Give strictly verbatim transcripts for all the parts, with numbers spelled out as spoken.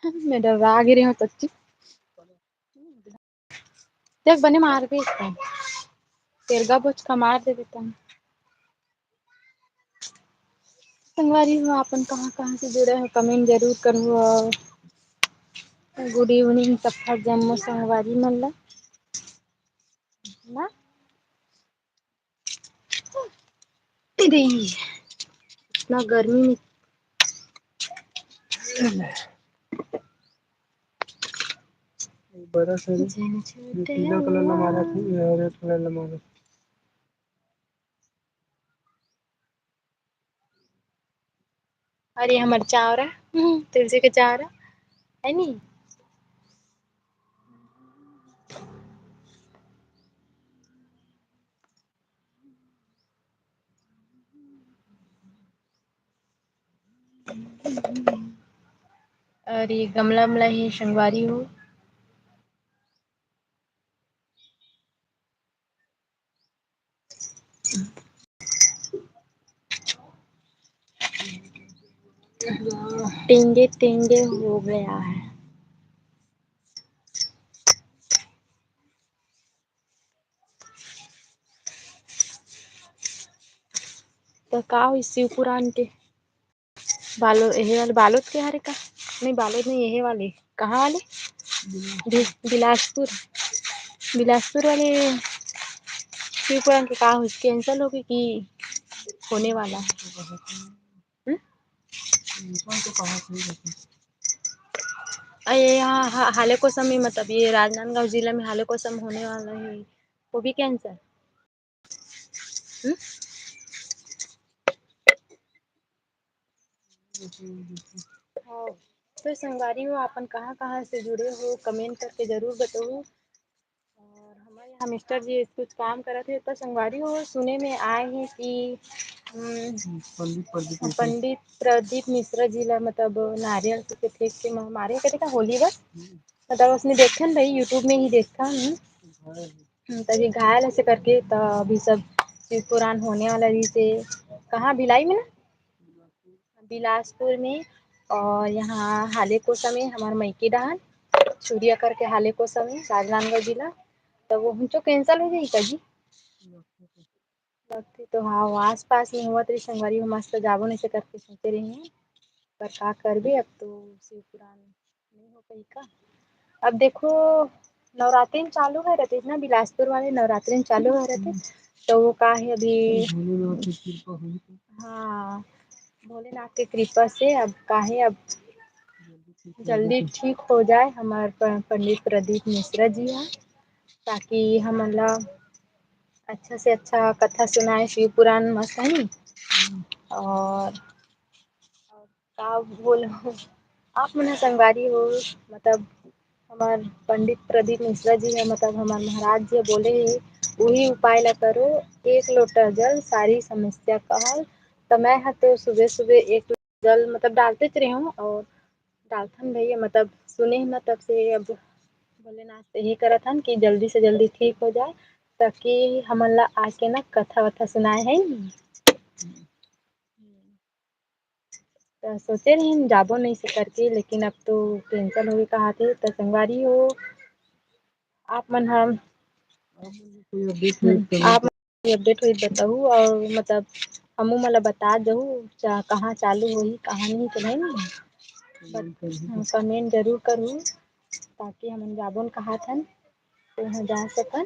मैं डरा गे रहे हूँ सच्ची। देख बने मार दे इसका। तेरगा बोचका मार दे देता हूँ। संगवारी हो, आपन कहाँ कहाँ से जुड़े हो, comment जरूर करहु। और good evening सफा जम्मो संगवारी मन ला ना। तेरी इतना गर्मी में बड़ा साड़ी, ये पीला कलर ला मारा थी, ये रेड कलर ला मारा थी। और ये हमर चावरा, हम्म, तुलसी के चावरा, है नी? और ये गमला, गमला ही संगवारी हो। टिंगे टिंगे हो गया है। तो का होई शिव पुराण के? बालो-, एहे वाले बालोद के हरे का? नहीं, बालोद नहीं, एहे वाले। कहाँ वाले? बि-, बिलासपुर। बिलासपुर वाले शिव पुराण के का होई? Cancel हो गए कि होने वाला है? हम्म? अरे, यहाँ हा-, हाले कोसम में, मतलब, ये राजनांदगांव जिला में हाले कोसम होने वाला है, वो भी cancel। हम्म? हाँ। तो संगवारी हो, आपन कहाँ-कहाँ से जुड़े हो, comment करके जरूर बताओ। और हमारे यहाँ मिस्टर जी कुछ काम करत हे, तो संगवारी हो, सुने में आए हे कि, हम्म, पंडित प्रदीप मिश्रा। पंडित प्रदीप मिश्रा जी ला, मतलब, नारियल के फेंक के म-, मारे हे, कथे का होली बर? हम्म। मतलब, उसने देखे न भाई, YouTube में ही देखा हूँ। हाँ। हम्म, तभी घायल ऐसे करके, तो अभी सब शिव पुराण होने वाला रहिसे। कहाँ, भिलाई में ना? बिलासपुर में। और यहाँ हाले कोसा में हमार मइके डहान, छुरिया करके हाले कोसा में, राजनांदगांव जिला। तो वो हम तो cancel हो जाई का जी? लगथे तो हाँ, वो आसपास में होवत रही संगवारी, हम मस्त जाबो नहीं से करके सोचे रही हैं, पर का करबे, अब तो शिव पुराण नहीं हो पाई का। अब देखो, नवरात्रि में चालू है रहते ना, बिलासपुर वाले नवरात्रि में चालू है रहते, हम्म। तो वो का है अभी, भोलेनाथ की कृपा हुई तो। हाँ, भोलेनाथ के कृपा से अब का है, अब जल्दी ठीक हो जाए हमार प-, पंडित प्रदीप मिश्रा जी हा, ताकि हमन ला अच्छा से अच्छा कथा सुनाए शिव पुराण म, सही। और, और का बोलहूँ, आप मन ह संगवारी हो, मतलब, हमार पंडित प्रदीप मिश्रा जी ह, मतलब, हमार महाराज जी ह बोले हे, "उही उपाय ला करो, एक लोटा जल, सारी समस्या का हल।" त मैं ह तो सुबह-सुबह एक लोटा जल, मतलब, डालते च रहे हूँ और डालथन भैया, मतलब, सुने ह ना, तब से अब भोलेनाथ से यही करत हन कि जल्दी से जल्दी ठीक हो जाए, ताकि हमन ला आके ना कथा-वथा सुनाए, है नी? त सोचे रहिन जाबो नहीं से करके, लेकिन अब तो cancel होगे कहाथे। त संगवारी हो, आप मन ह, कोई update होई हम्म, तो आप मन कोई update होई बताहू, और मतलब हमू मन ला बता दहू, चा-, कहाँ चालू होही, कहाँ नहीं, तो नहीं ना? बत-, हाँ, comment जरूर करहू, ताकि हमन जाबो न कहाथन, तो वहाँ जा सकन।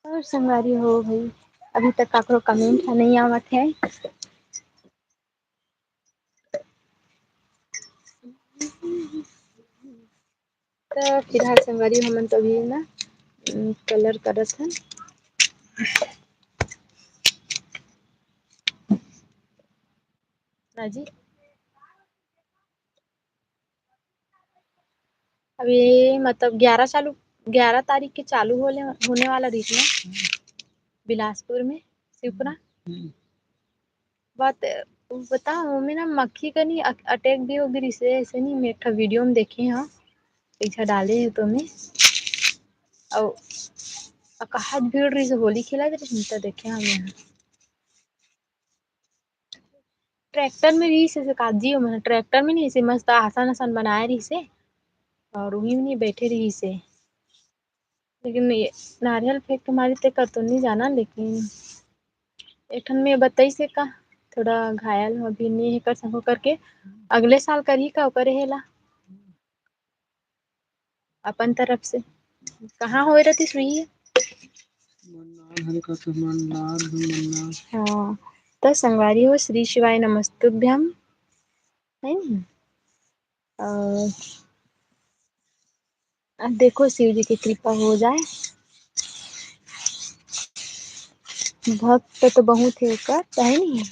और संगवारी हो भाई, अभी तक काकरो comment ह नहीं आवत है। तो फिलहाल संगवारी, हमन तो अभी ना, उम, colour करत हन। राजी। अभी मतलब ग्यारह चालू, ग्यारह तारीख के चालू होले, होने वाला रहिस ना बिलासपुर में शिवपुरा। हम्म। बात बताओ, ओमे ना मक्खी कनी अ-, अटैक भी हो गिरिस हे, ऐसे नहीं, मैं एक ठा video में देखे हव, एक झा डाले हे तो में, अउ अकाहत भीड़ रहिस, होली खेलत रहिस, त देखे हव मैं। ट्रैक्टर में रहिस हे काजी, ओमन ट्रैक्टर में नहीं, ऐसे मस्त आसन आसन बनाए रहिस हे और उही में बैठे रहिस हे। लेकिन ये नारियल फेंक के मारी ते कर तो नहीं जाना, लेकिन एक ठन में बताइस हे का, थोड़ा घायल हो, अभी नहीं हे कर सको करके, अगले साल करही का ओकर हे ला अपन तरफ से। कहाँ होए रहतिस वही? मन्नार हरे का तो मन्नार, मन्नार। हाँ, त संगवारी हो, श्री शिवाय नमस्तुभ्यम, है नी? और अब देखो, शिव जी की कृपा हो जाए। भक्त तो बहुत हे ओकर, है नी?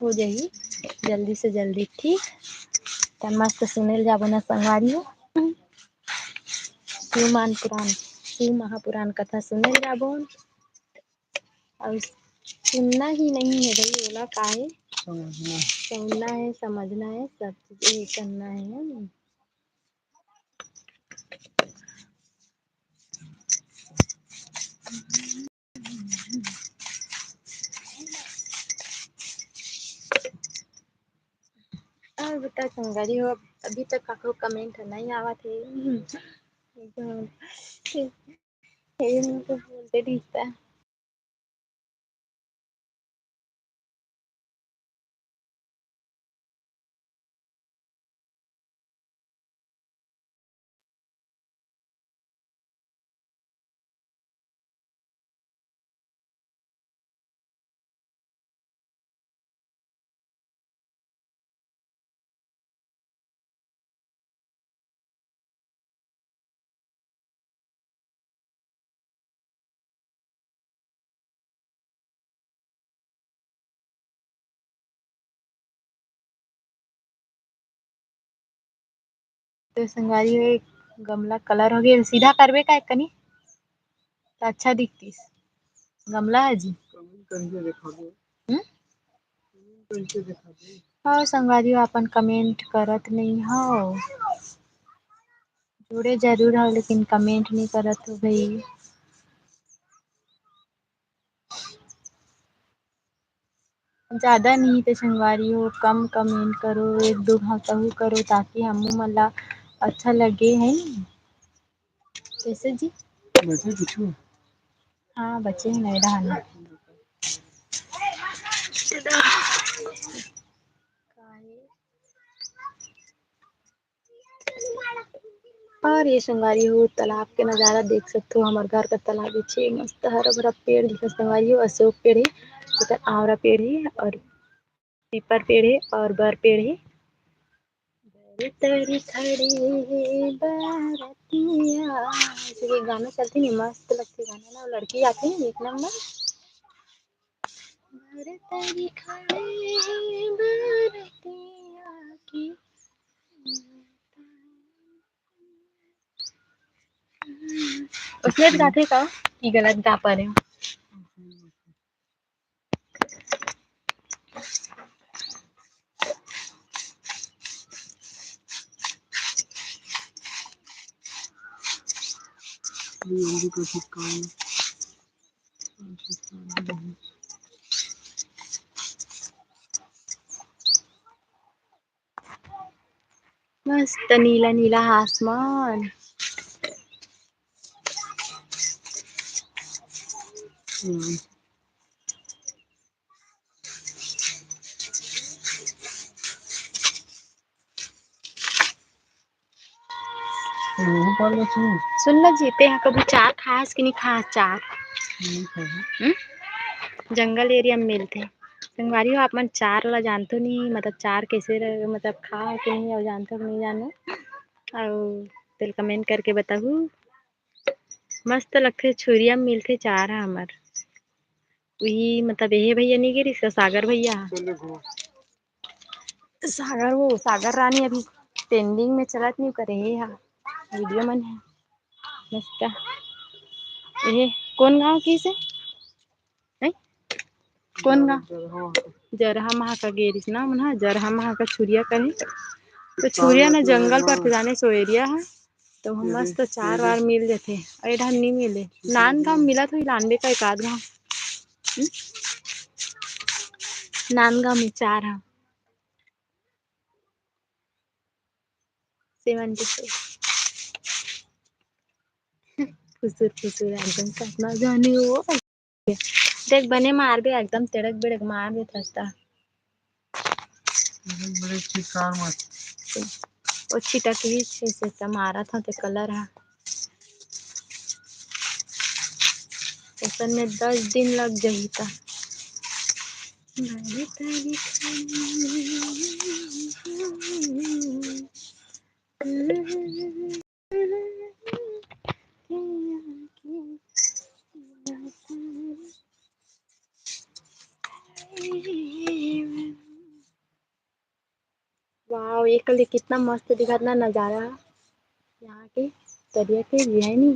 हो जाही जल्दी से जल्दी ठीक। त मस्त सुने ल जाबो ना संगवारी हो, शिव मान पुराण, शिव महापुराण कथा सुने ल जाबो। और सुनना ही नहीं है भाई, ओला का हे? समझना। सुनना है, समझना है, सब चीज ये करना है, है नी? और बता संगवारी हो, अभी तक काकरो कमेंट नहीं आवत हे। एकदम, ये मुझे बोलते दिखता है। तो संगवारी हो, एक गमला कलर हो गया, सीधा करबे का एक कनी, त अच्छा दिखतिस गमला ह जी। कमेंट करके दिखा दो। हम्म? कमेंट करके दिखा दो। हाँ संगवारी हो, अपन कमेंट करत नहीं हो, जुड़े जरूर हो लेकिन कमेंट नहीं करत हो भाई। ज्यादा नहीं तो संगवारी हो, कम कमेंट करो, एक दो घाव तहू करो, ताकि हमू मन ला अच्छा लगे, है नी? कैसे जी? बचे कुछ? हाँ, बचे हैं, नहीं रहा ना। और ये संगवारी हो, तालाब के नजारा देख सकते हो। हमारे घर का तालाब हे, मस्त हरा भरा पेड़ दिखत संगवारी हो, अशोक पेड़ हे, एकर आंवरा पेड़ हे और पीपर पेड़ हे और बर पेड़ हे। बर तरी खड़े हे बरतिया, ये गाना चलते नहीं, मस्त लगते गाना ना, लड़की आती नहीं एक नंबर। बर तरी खड़े हे बरतिया की। उसने भी गाते का कि गलत गा पा रहे हो। मस्त नीला नीला आसमान। हम्म। सुन ना जी, तेहा कभू चार खास कि नहीं खास चार? नहीं खाए। हम्म? जंगल एरिया में मिलथे। संगवारी हो, आप मन चार ला जानथो नहीं, मतलब चार कैसे रह-, मतलब खाओ कि नहीं, अउ जानथो कि नहीं जानो, अउ तेल कमेंट करके बताहू। मस्त लगथे, छुरिया में मिलथे चार ह हमर। उही मतलब एहे भैया नहीं गिरिस का, सागर भैया ह। सागर, वो सागर रानी अभी ट्रेंडिंग में चलत नहीं करे हे हा वीडियो मन हे। मस्त। ये कौन गांव की से? नहीं? कौन गांव? जरहा महाका गेरिस ना मन हा, जरहा महाका छुरिया करे। तो छुरिया ना जंगल पर तो जाने सो एरिया है। तो वहाँ मस्त चार वार मिल जाथे। अरे ढान नहीं मिले। नांदगांव मिला था, लानबे का एक आध गांव। हम्म? नांदगांव में चार है। सेवेंटी फोर। फुसुर फुसुर एकदम कतना जाने वो। देख बने मारबे एकदम तेड़क बेड़क मार दे थस्ता। बड़े चिकार मत। ओ छिटक ही छे से त मारा था ते कलर हा। ओसन में दस दिन लग जाही ता। वाओ, ये कल कितना मस्त दिखत ना नजारा यहाँ के तरिया के, जी है नी,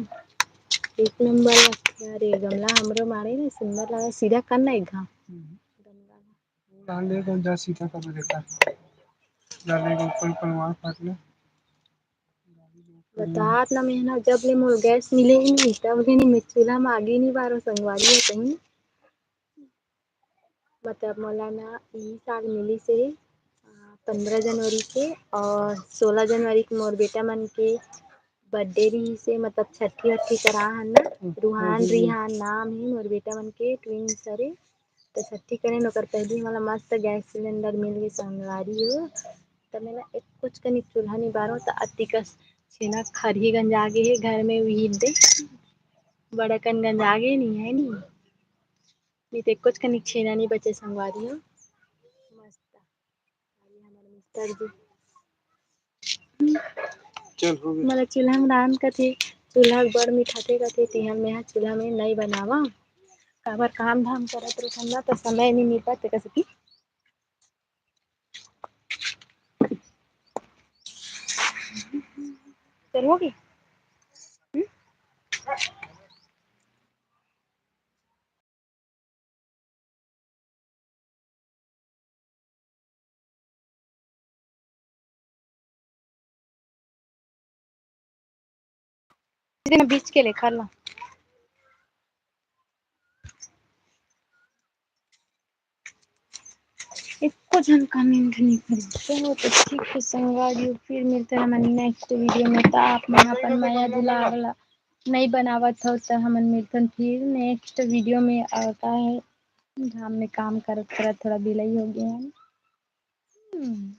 एक नंबर लगता है रे। गमला हमरो मारे ना सुंदर लगा, सीधा करना एक घाम। हम्म। गमला। डाल दे तो जा सीधा कर देता। डाल दे ऊपर ऊपर वहाँ काट ले। बतात ना मेहना, जब ले मोर गैस मिले ही नहीं तब ले नहीं मैं चूल्हा में आगी नहीं बारो संगवारी हो कहीं। मतलब मोला ना ई साल मिली से पंद्रह जनवरी के और सोलह जनवरी के मोर बेटा मन के बर्थडे रही से, मतलब छठी वट्ठी करा हन ना, हम्म, रुहान हम्म। रिहान नाम है मोर बेटा मन के, ट्विंस हरे। तो छठी करें ओकर पहली मोला मस्त गैस सिलेंडर मिल गई संगवारी हो। तो मैं ना एक कुछ कनी चूल्हा नहीं बारो तो अतिकस छेना खरही गंजा गे है घर में उहीर दे। बड़ा कन गंजा गे नहीं है नी। नहीं तो कुछ कनी छेना नहीं बचे संगवारी हो। मस्त। अरे हमारे मिस्टर जी। चल हो गया। मोला चूल्हा में रांध कथे, चूल्हा बड़ मिठाथे कथे, तिहन मेहा चूल्हा में नहीं बनावा। काबर काम धाम करत रहो ना तो समय नहीं मिल पाते कसे की। चल हो गई। हम्म? दिन बीच के लेखा ला। एको झन comment नहीं करे। चलो तो ठीक है संगवारी, फिर मिलते हैं हमन next video में। तो आप मन अपन मया दुलार ला नहीं बनावत हो तो हमन मिलते हैं फिर next video में। और का है, घाम में काम करत करत थोड़ा delay हो गया है। हम्म।